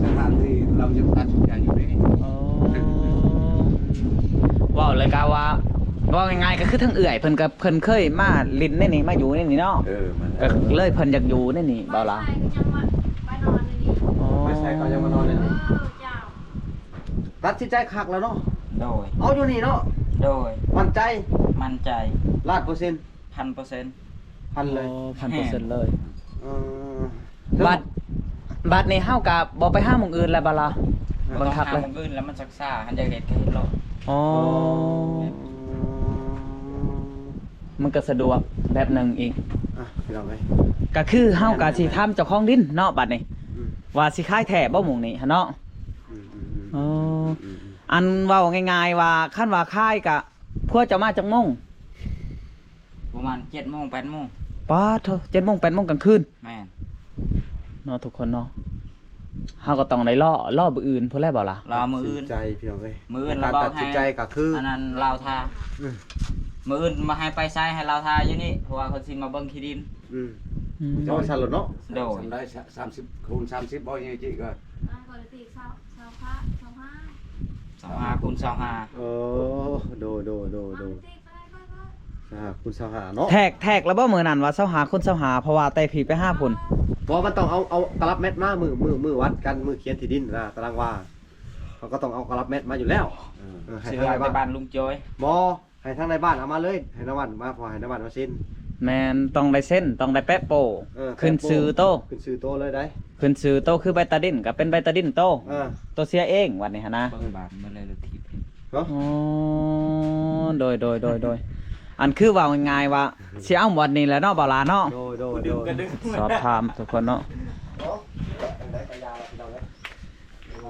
ສະຖານທີ່ລາວຢາກຕັດສິນໃຈຢູ່ນີ້. ອໍ ເວົ້າແລ້ວກໍວ່າ ເວົ້າງ່າຍໆ ກໍຄືທາງເອື້ອຍເພິ່ນກໍ ເພິ່ນເຄີຍມາຫຼິ້ນໃນນີ້ ມາຢູ່ໃນນີ້ເນາະ. ເອີ ມັນ ກໍເລີຍເພິ່ນຢາກຢູ່ໃນນີ້ ບ່າວຫຼ້າ. ອໍ ໄປໃສກໍຍັງມານອນໃນນີ້. ຕັດສິນໃຈຄັກແລ້ວເນາະ. ໂດຍ ເອົາຢູ່ນີ້ເນາະ. ໂດຍ ໝັ້ນໃຈ. ໝັ້ນໃຈ ລ້ານເປີເຊັນ. ພັນເປີເຊັນ. ພັນເລີຍ. ອໍ ພັນເປີເຊັນເລີຍ. ເອີ ບາດ ບາດນີ້ເຮົາກໍບໍ່ໄປຫາໝ່ອງອື່ນແລ້ວ ບ່າວຫຼ້າ. ບໍ່ຕ້ອງຫາໝ່ອງອື່ນແລ້ວ ມັນຊັກຊ້າ ຄັນຢາກເຮັດກໍເຮັດໂລດ. ອໍ ມັນກໍສະດວກແບບໜຶ່ງອີກ. ອ່ະ ພີ່ນ້ອງເອີຍ ກໍຄືເຮົາກໍຊິຖາມເຈົ້າຂອງດິນເນາະ ບາດນີ້ ອືມ ວ່າຊິຂາຍແທ້ບໍ່ໝ່ອງນີ້ຫັ້ນເນາະ. ອືມ ອໍ ອືມ ອືມ. ອັນເວົ້າງ່າຍໆວ່າ ຄັນວ່າຂາຍກະ ຜົວເຈົ້າມາຈັກໂມງ? ປະມານເຈັດໂມງ ແປດໂມງ. ປາດໂທ້ ເຈັດໂມງ ແປດໂມງກາງຄືນ. ແມ່ນ. ເນາະ ທຸກຄົນເນາະ ເຮົາກໍຕ້ອງໄດ້ລໍ ລໍມື້ອື່ນພຸ້ນແຫຼະບໍ່ລະ? ລໍມື້ອື່ນ. ຕັດສິນໃຈພີ່ນ້ອງເອີຍ. ມື້ອື່ນລະບອກໃຫ້ ຕັດສິນໃຈກໍຄື ອັນນັ້ນລາວຖ້າ. ອືມ. ມື້ອື່ນມາໃຫ້ໄປໃສ ໃຫ້ລາວຖ້າຢູ່ນີ້ ເພາະວ່າເພິ່ນຊິມາເບິ່ງທີ່ດິນ. ອືມ. ອືມ. ເຈົ້າວ່າຊັ້ນໂລດເນາະ. ໂດຍ. ສາມສິບ ຄູນສາມສິບບໍ່ ຍັງຈິກໍ ອ່າ ກໍໄດ້ຕີຊາວ ຊາວຫ້າ ຊາວຫ້າ ຊາວຫ້າ ຄູນຊາວຫ້າ. ໂອ້ ໂດຍ ໂດຍ ໂດຍ ໂດຍ. ຊາວຫ້າ ຄູນຊາວຫ້າເນາະ. ແທກ ແທກແລ້ວບໍ່ມື້ນັ້ນວ່າຊາວຫ້າຄູນຊາວຫ້າ ເພາະວ່າແຕ່ພີ້ໄປຫາພຸ້ນ. ບໍ່ ມັນຕ້ອງເອົາ ເອົາຕະລັບແມັດມາ ມື້ ມື້ ມື້ວັດກັນ ມື້ຂຽນທີ່ດິນນະ ຕາລາງວາ ເຮົາກໍຕ້ອງເອົາຕະລັບແມັດມາຢູ່ແລ້ວ. ເອີ ເອີ ໃຫ້ທາງໃນບ້ານ ເອົາແຕ່ບ້ານລຸງໂຈ້ຍ. ບໍ່ ໃຫ້ທາງໃນບ້ານເອົາມາເລີຍ ໃຫ້ນາຍບ້ານມາ ເພາະໃຫ້ນາຍບ້ານມາເຊັນ. ແມ່ນ ຕ້ອງໄດ້ເຊັນ ຕ້ອງໄດ້ແປະໂປ້. ເອີ ຂຶ້ນຊື່ໂຕ ຂຶ້ນຊື່ໂຕເລີຍໄດ໋. ຂຶ້ນຊື່ໂຕ ຄືໃບຕາດິນກໍເປັນໃບຕາດິນໂຕ. ເອີ ໂຕເສຍເອງ ບັດນີ້ຫັ້ນນະ. ເບິ່ງບ້ານໝົດເລີຍ ລົດຖີບ. ອໍ ໂດຍ ໂດຍ ໂດຍ ໂດຍ. ອັນຄືເວົ້າງ່າຍໆວ່າ ຊິເອົາບ່ອນນີ້ແຫຼະເນາະ ບ່າວຫຼາເນາະ. ໂດຍ ໂດຍ ໂດຍ. ສອບຖາມທຸກຄົນເນາະ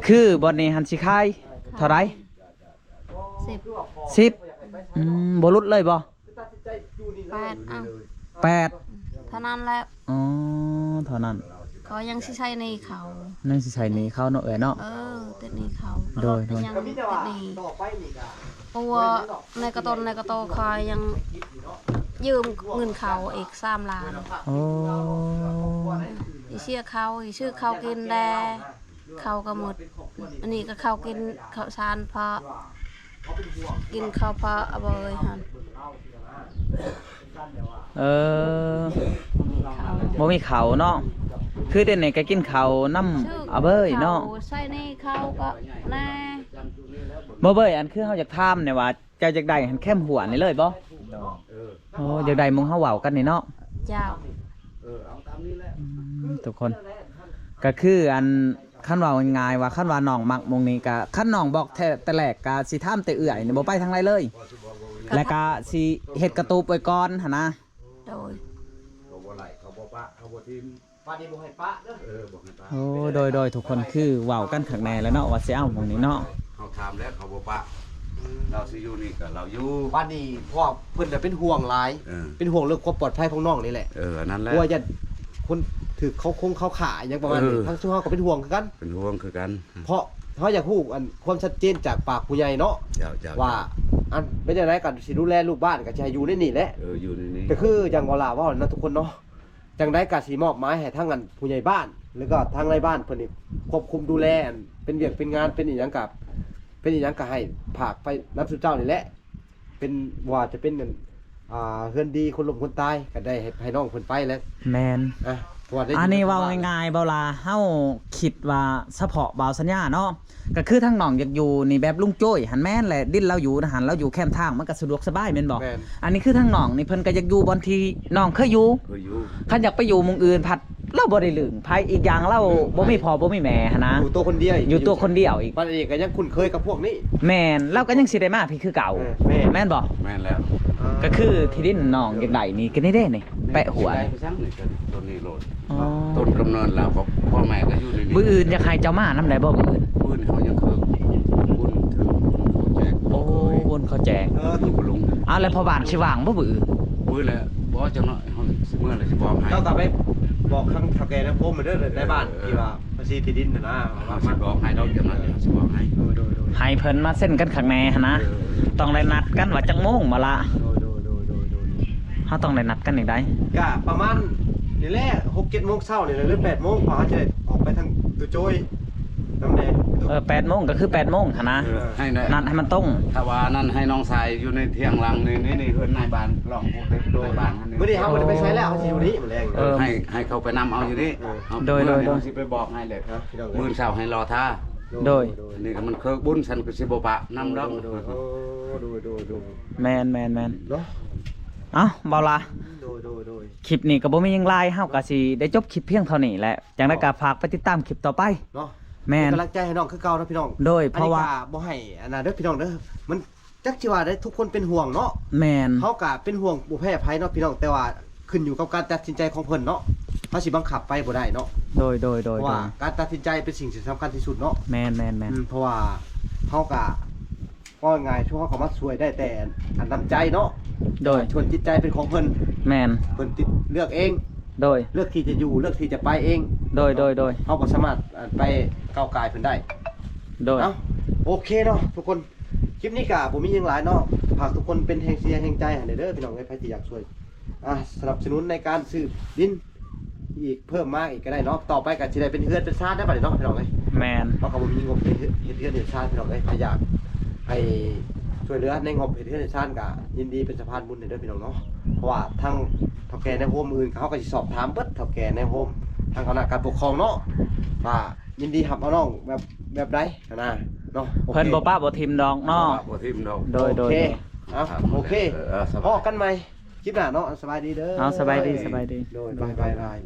ຄືບ່ອນນີ້ຫັ້ນຊິຂາຍເທົ່າໃດ? ສິບ ສິບ. ອືມ ບໍ່ຫຼຸດເລີຍບໍ່? ແປດ ເອົ້າ ແປດ ເທົ່ານັ້ນແຫຼະ. ອໍ ເທົ່ານັ້ນ. ເຂົາຍັງຊິໃຊ້ໜີ້ເຂົາ ຍັງຊິໃຊ້ໜີ້ເຂົາເນາະ ເອື້ອຍເນາະ. ເອີ ຕິດໜີ້ເຂົາ. ໂດຍ ໂດຍ. ຍັງຕິດໜີ້ ເພາະວ່າໃນກະຕົ້ນ ໃນກະໂຕ ຂ້ອຍຍັງຢືມເງິນເຂົາອີກສາມລ້ານ. ໂອ້ ຊິເສຍເຂົາ ຊິຊື້ເຂົ້າກິນແດ່. ເຂົ້າກໍໝົດ ອັນນີ້ກໍເຂົ້າກິນເຂົ້າສານເພາະ ກິນເຂົ້າເພາະ ອະ ບໍ່ເອີຍຫັ້ນ. ເອີ ບໍ່ມີເຂົ້າເນາະ ຄືດຽວນີ້ກໍກິນເຂົ້ານຳ ອະ ເບີຍເນາະ. ໃຊ້ໜີ້ເຂົາກໍແນ່. ບໍ່ເບີຍ ອັນຄືເຮົາຢາກຖາມແນ່ວ່າ ເຈົ້າຢາກໄດ້ຫັ້ນແຄມຫົວນີ້ເລີຍບໍ່? ໂດຍ. ໂອ້ ຢາກໄດ້ໝ່ອງເຮົາເວົ້າກັນນີ້ເນາະ. ເຈົ້າ. ອືມ ທຸກຄົນ ກໍຄືອັນ ຄັນເວົ້າງ່າຍໆວ່າ ຄັນວ່ານ້ອງມັກໝ່ອງນີ້ ກໍຄັນນ້ອງບອກແທ້ແຕ່ແລກ ກໍຊິຖາມແຕ່ເອື້ອຍນີ້ ບໍ່ໄປທາງໃດເລີຍ ແລ້ວກໍຊິເຮັດກະຕູບໄວ້ກ່ອນຫັ້ນນະ. ໂດຍ. ເຂົາບໍ່ໄລ່ ເຂົາບໍ່ປະ ເຂົາບໍ່ຖິ້ມ. ປານນີ້ບໍ່ໃຫ້ປະເດີ. ເອີ ບໍ່ໃຫ້ປະ. ໂອ້ ໂດຍ ໂດຍ ທຸກຄົນ ຄືເວົ້າກັນຄັກແນ່ແລ້ວເນາະ ວ່າຊິເອົາໝ່ອງນີ້ເນາະ. ເຮົາຖາມແລ້ວ ເຂົາບໍ່ປະ. ອືມ. ລາວຊິຢູ່ນີ້ກໍລາວຢູ່. ປານນີ້ ເພາະວ່າເພິ່ນນະເປັນຫ່ວງຫຼາຍ. ເອີ. ເປັນຫ່ວງເລື່ອງຄວາມປອດໄພຂອງນ້ອງນີ້ແຫຼະ. ເອີ ອັນນັ້ນແຫຼະ. ກົວຢ້ານຄົນຖືກເຂົາຄົງເຂົາຂ້າຫຍັງປະມານນີ້. ເອີ. ທາງຊຸມເຮົາກໍເປັນຫ່ວງຄືກັນ. ເປັນຫ່ວງຄືກັນ. ເພາະເຮົາຢາກຮູ້ອັນຄວາມຊັດເຈນຈາກປາກຜູ້ໃຫຍ່ເນາະ. ເຈົ້າ ເຈົ້າ. ວ່າ ເຈົ້າ. ອັນເປັນຈັ່ງໃດກໍຊິດູແລລູກບ້ານ ກໍຊິໃຫ້ຢູ່ໃນນີ້ແຫຼະ. ເອີ ຢູ່ໃນນີ້. ກໍຄືຢ່າງເວົ້າລາເວົ້ານະ ທຸກຄົນເນາະ. ຈັ່ງໃດກໍຊິມອບໝາຍໃຫ້ທາງອັນຜູ້ໃຫຍ່ບ້ານ ແລ້ວກໍທາງນາຍບ້ານເພິ່ນນີ້ຄວບຄຸມດູແລ ອັນເປັນວຽກເປັນງານ ເປັນອີ່ຫຍັງກໍ ເປັນອີ່ຫຍັງກໍໃຫ້ພາກໄປນຳຊຸມເຈົ້ານີ້ແຫຼະ. ເປັນ ບໍ່ວ່າຈະເປັນອັນ ອ່າ ເຮືອນດີຄົນລົ້ມຄົນຕາຍ ກໍໄດ້ໃຫ້ ໃຫ້ນ້ອງເພິ່ນໄປແຫຼະ. ແມ່ນ. ອ່ະ ເພາະວ່າໄດ້ ອັນນີ້ເວົ້າງ່າຍໆ ເບົາລາ ເຮົາຄິດວ່າສະເພາະບ່າວສັນຍາເນາະ ກໍຄືທາງນ້ອງຢາກຢູ່ນີ້ແບບລຸງໂຈ້ຍຫັ້ນແມ່ນແຫຼະ ດິນລາວຢູ່ນະຫັ້ນ ລາວຢູ່ແຄມທາງ ມັນກໍສະດວກສະບາຍແມ່ນບໍ່? ແມ່ນ. ອັນນີ້ຄືທາງນ້ອງນີ້ເພິ່ນກໍຢາກຢູ່ບ່ອນທີ່ນ້ອງເຄີຍຢູ່. ເຄີຍຢູ່. ຄັນຢາກໄປຢູ່ໝ່ອງອື່ນພັດລາວບໍ່ໄດ້ລຶ້ງໃຜ ອີກຢ່າງລາວ ອືມ ບໍ່ມີພໍ່ບໍ່ມີແມ່ຫັ້ນນະ ຢູ່ຕົວຄົນດຽວ ຢູ່ຕົວຄົນດຽວອີກ. ບັດນີ້ກໍຍັງຄຸ້ນເຄີຍກັບພວກນີ້. ແມ່ນ. ລາວກໍຍັງຊິໄດ້ມາພີ້ຄືເກົ່າ. ເອີ ແມ່ນ. ແມ່ນບໍ່? ແມ່ນແລ້ວ. ອ່າ ກໍຄືທີ່ດິນນ້ອງຢາກໄດ້ນີ້ ກໍນີ້ເດ້ນີ້ ແປະຫົວ ໄດ້ໄປຊັ້ນນີ້ ຕົ້ນນີ້ໂລດ. ອໍ ຕົ້ນກຳເນີດລາວກໍ ພໍ່ແມ່ກໍຢູ່ໃນນີ້. ມື້ອື່ນຢາກໃຫ້ເຈົ້າມານຳໄດ້ບໍ່? ມື້ອື່ນ ມື້ອື່ນເຮົາຍັງເຄີຍບຸນຖືກເຂົາແຈກ. ໂອ້ ບຸນເຂົາແຈກ. ເອີ ຢູ່ບໍ່ລຸງ. ອ້າວ ແລ້ວພໍ່ບ້ານຊິວ່າງບໍ່ມື້ອື່ນ? ມື້ແລ້ວ ບໍ່ ຈັກໜ້ອຍເຮົາຊິເມືອແລ້ວຊິບອກໃຫ້. ເຈົ້າກໍໄປບອກທາງເຖົ້າແກ່ນາໂພມເດີ ນາຍບ້ານ ເອີ ທີ່ວ່າພາສີທີ່ດິນຫັ້ນນະ ເຮົາຊິບອກໃຫ້ດອກ ຈັກໜ້ອຍເຮົາຊິບອກໃຫ້. ໂດຍ ໂດຍ ໂດຍ. ໃຫ້ເພິ່ນມາເຊັນກັນຄັກແນ່ຫັ້ນນະ. ເອີ ຕ້ອງໄດ້ນັດກັນວ່າຈັກໂມງບໍ່ລະ? ໂດຍ ໂດຍ ໂດຍ ໂດຍ ໂດຍ. ເຮົາຕ້ອງໄດ້ນັດກັນອີກໄດ໋. ກະປະມານນີ້ແຫຼະ ຫົກເຈັດໂມງເຊົ້ານີ້ແຫຼະ ຫຼື ແປດໂມງ ເພາະເຮົາຈະໄດ້ອອກໄປທາງໂຕໂຈຍນຳແດ່. ເອີ ແປດໂມງກໍຄືແປດໂມງຫັ້ນນະ. ເອີ ໃຫ້ ນັດໃຫ້ມັນຕົງ. ຖ້າວ່ານັ້ນໃຫ້ນ້ອງຊາຍຢູ່ໃນຖຽງຫຼັງນີ້ ນີ້ ນີ້ເຮືອນນາຍບ້ານ ລອງຜູ້ໃດນາຍບ້ານຫັ້ນ. ມື້ນີ້ເຮົາບໍ່ໄດ້ໄປໃສແລ້ວ ເຮົາຊິຢູ່ນີ້ມື້ແລງ. ເອີ ໃຫ້ ໃຫ້ເຂົາໄປນຳເອົາຢູ່ນີ້. ເອີ ໂດຍ ໂດຍ ໂດຍ. ເຮົາຊິໄປບອກໃຫ້ແຫຼະ. ມື້ເຊົ້າໃຫ້ລໍຖ້າ. ໂດຍ ໂດຍ ໂດຍ. ນີ້ກໍມັນຄືບຸນ ຊັ້ນກໍຊິບໍ່ປະນຳດອກ. ໂດຍ ໂດຍ ໂດຍ. ໂອ້ ໂດຍ ໂດຍ ໂດຍ. ແມ່ນ ແມ່ນ ແມ່ນ ເນາະ. ເອົ້າ ເບົາລາ ໂດຍ ໂດຍ ໂດຍ. ຄລິບນີ້ກໍບໍ່ມີຫຍັງຫຼາຍ ເຮົາກໍຊິໄດ້ຈົບຄລິບພຽງເທົ່ານີ້ແຫຼະ. ຈັ່ງໃດກໍຝາກໄປຕິດຕາມຄລິບຕໍ່ໄປເນາະ. ແມ່ນ. ເປັນກຳລັງໃຈໃຫ້ນ້ອງຄືເກົ່າເນາະພີ່ນ້ອງ. ໂດຍ. ເພາະວ່າ ອັນນີ້ກໍບໍ່ໃຫ້ອັນນັ້ນເດີພີ່ນ້ອງເດີ ມັນຈັກຊິວ່າໄດ້ ທຸກຄົນເປັນຫ່ວງເນາະ. ແມ່ນ. ເຮົາກໍເປັນຫ່ວງບໍ່ແພ້ໃຜເນາະພີ່ນ້ອງ ແຕ່ວ່າຂຶ້ນຢູ່ກັບການຕັດສິນໃຈຂອງເພິ່ນເນາະ ເຮົາຊິບັງຄັບໄປບໍ່ໄດ້ເນາະ. ໂດຍ ໂດຍ ໂດຍ. ເພາະວ່າການຕັດສິນໃຈເປັນສິ່ງທີ່ສຳຄັນທີ່ສຸດເນາະ. ແມ່ນ ແມ່ນ ແມ່ນ. ອືມ ເພາະວ່າເຮົາກໍ ເວົ້າງ່າຍໆ ຊຸມເຮົາກໍມາຊ່ວຍໄດ້ແຕ່ອັນນ້ຳໃຈເນາະ ໂດຍ ສ່ວນຈິດໃຈເປັນຂອງເພິ່ນ ແມ່ນ ເພິ່ນຕິດເລືອກເອງ ໂດຍ ເລືອກທີ່ຈະຢູ່ ເລືອກທີ່ຈະໄປເອງ ໂດຍ ໂດຍ ໂດຍ ເຮົາບໍ່ສາມາດ ອັນ ໄປກ້າວກ່າຍເພິ່ນໄດ້ ໂດຍ ເອົ້າ ໂອເຄເນາະທຸກຄົນ ຄລິບນີ້ກະບໍ່ມີຫຍັງຫຼາຍເນາະ ຝາກທຸກຄົນເປັນແຮງເຊຍແຮງໃຈໃຫ້ແດ່ເດີພີ່ນ້ອງເອີຍ ໃຜທີ່ຢາກຊ່ວຍ ອ່າ ສະໜັບສະໜູນໃນການຊື້ດິນ ອີກເພີ່ມມາອີກກໍໄດ້ເນາະ ຕໍ່ໄປກໍຊິໄດ້ເປັນເຮືອນເປັນຊານໄດ້ບັດນີ້ເນາະພີ່ນ້ອງເອີຍ ແມ່ນ ເຮົາກໍບໍ່ມີງົບເຮັດເຮືອນເຮັດຊານພີ່ນ້ອງເອີຍ ຖ້າຢາກໃຫ້ຊ່ວຍເຫຼືອໃນງົບເຮັດເຮືອນເຮັດຊານກໍຍິນດີເປັນສະພານບຸນໃຫ້ເດີພີ່ນ້ອງເນາະ ເພາະວ່າທາງເຖົ້າແກ່ໃນໂຮມອື່ນເຮົາກໍຊິສອບຖາມເບິດເຖົ້າແກ່ໃນໂຮມ ທາງຄະນະການປົກຄອງເນາະ ວ່າຍິນດີຮັບເອົານ້ອງແບບ ແບບໃດຫັ້ນນະເນາະ ໂອເຄ ເພິ່ນບໍ່ປະບໍ່ຖິ້ມດອກເນາະ ບໍ່ປະບໍ່ຖິ້ມດອກ ໂດຍ ໂດຍ ໂອເຄ ໂດຍ ເອົາ ໂອເຄ ເອີ ເອີ ສະບາຍ ພໍ້ກັນໃໝ່ ຄລິບໜ້າເນາະ ສະບາຍດີເດີ ເອົາ ສະບາຍດີ ສະບາຍດີ ໂດຍ ບາຍ ບາຍ ບາຍ